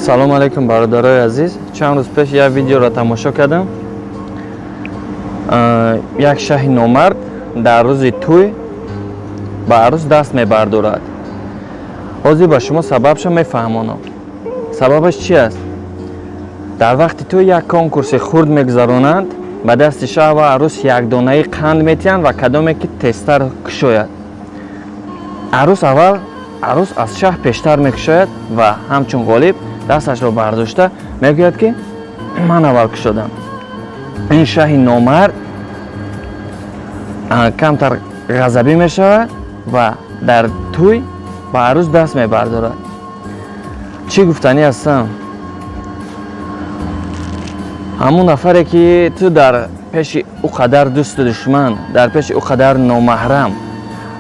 Салом алейкум, бародарои азиз. Чанд рӯз пеш як видеоро тамошо кардам. Як шаҳи номард дар рӯзи тӯй ба арӯс даст мебардорад. Ҳозир ба шумо сабабшо мефаҳмонам. Сабабаш чи аст? Дар вақти тӯй як конкурси хурд мегузаронанд, ба дасти шаҳ ва арӯс якдонаи қанд метиҳанд ва кадоме ки тезтар кушояд. Арӯс аввал, арӯс аз шаҳ пештар мекушояд ва ҳамчун ғолиб дасташро бардошта мегӯяд, ки ман аввал кушодам. Ин шаҳи номард камтар ғазабӣ мешавад ва дар тӯй ба арӯс даст мебардорад. Чӣ гуфтанӣ ҳастам? Ҳамун нафаре, ки ту дар пеши ӯ қадар дӯсту душман, дар пеши ӯ қадар номаҳрам,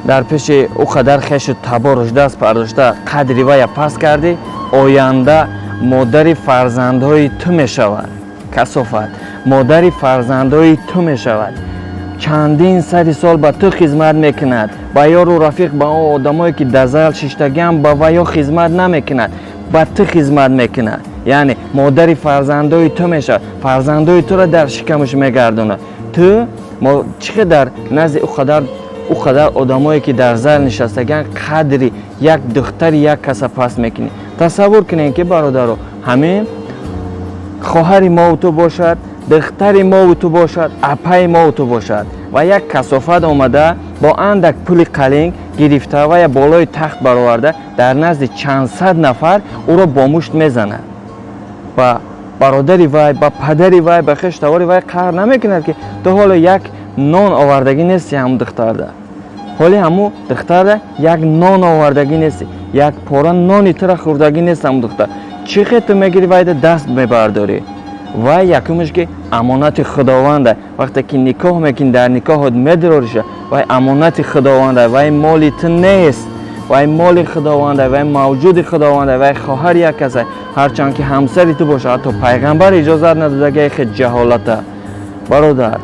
дар пеши ӯ қадар хешу таборуш даст бардошта, қадри вая паст кардӣ, оянда модари фарзандҳои ту мешавад. Касофат, модари фарзандҳои ту мешавад. Чандин сади сол ба ту хизмат мекунад, ба ёру рафиқ, ба он одамое, ки дар зал шиштагиам, ба ваё хизмат намекунад, ба ту хизмат мекунад. Яъне модари фарзандои ту мешавад, фарзандои туро дар шикамаш мегардонад. Ту чӣ хел дар назди ӯ қадар одамое, ки дар зал нишастагиан, қадри як духтари як каса паст мекунӣ? Тасаввур кунем, ки, бародаро, ҳамин хоҳари мову ту бошад, духтари мову ту бошад, апаи мову ту бошад ва як касофат омада, бо андак пули қалинг гирифта ва я болои тахт бароварда, дар назди чандсад нафар ӯро бо мушт мезанад. Ба бародари вай, ба падари вай, ба хештавори вай қаҳр намекунад, ки ту ҳоло як нон овардагӣ нести ҳамун духтарда, ҳоли ҳамун духтарда як нон овардагӣ нести, як пора нони тура хӯрдагӣ нест ҳамун духтар. Чӣ хел ту мегирӣ, вайда даст мебардорӣ? Вай якумаш, ки амонати худованда. Вақте ки никоҳ мекунӣ, дар никоҳот медрориша. Вай амонати худованда, вай моли ту нест, вай моли худованда, вай мавҷуди худованда, вай хоҳари як каса, ҳарчанд ки ҳамсари ту бошад. Ҳатто пайғамбар иҷозат надодагаи хел ҷаҳолата. Бародар,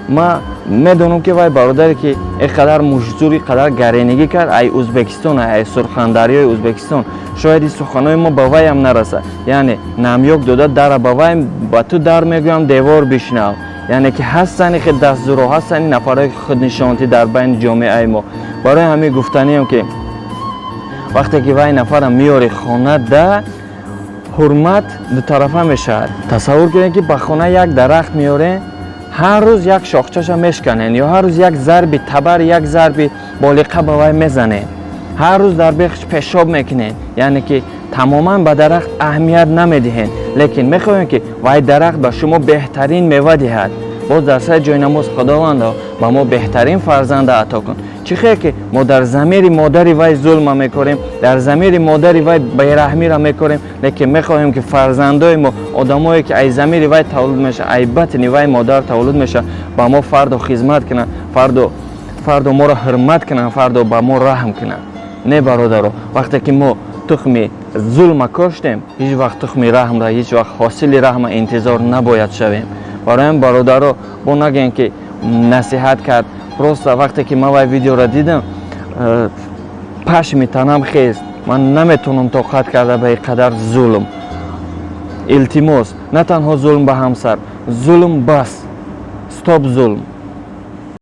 ма медонам, ки вай бародаре, ки ин қадар муштзур, ин қадар гаренигӣ кард, ай Узбекистон, ай Сурхандарёи Узбекистон. Шояд ин суханои мо ба вайам нарасад. Яъне намёк дода дара ба вай, ба ту дар мегӯям, девор бишнав. Яъне ки ҳастани хел дастзуро, ҳастани нафарое, ки худнишонтӣ дар байни ҷомеаи мо. Барои ҳамин гуфтаниам, ки вақте ки вай нафара меёри хона, да ҳурмат дутарафа мешавад. Тасаввур кунед, ки ба хона як дарахт меёрем, ҳар рӯз як шохчаша мешканен ё ҳар рӯз як зарби табар, як зарби болиқа ба вай мезанем, ҳар рӯз дар бехш пешоб мекунем, яъне ки тамоман ба дарахт аҳамият намедиҳем, лекин мехоҳем, ки вай дарахт ба шумо беҳтарин мева диҳад. Боз дар сари ҷои намоз: «Худовандо, ба мо беҳтарин фарзанда ато кун». Чӣ хел ки мо дар замири модари вай зулма мекорем, дар замири модари вай бераҳмира мекорем, лекин мехоҳем, ки фарзандои мо, одамое, ки ай замири вай таваллуд мешавад, ай батни вай модар таваллуд мешавад, ба мо фардо хизмат кунанд, фардо моро ҳурмат кунанд, фардо ба мо раҳм кунанд. Не, бародаро, вақте ки мо тухми зулма коштем, ҳеҷ вақт тухми раҳмра, ҳеҷ вақт ҳосили раҳма интизор набояд шавем. Барои бародаро, бо нагӯем, ки насиҳат кард. Просто вақте ки ман вай видеоро дидам, пашми танам хест. Ман наметавонам тоқат карда ба ин қадар зулм. Илтимос, на танҳо зулм ба ҳамсар, зулм бас, стоп зулм.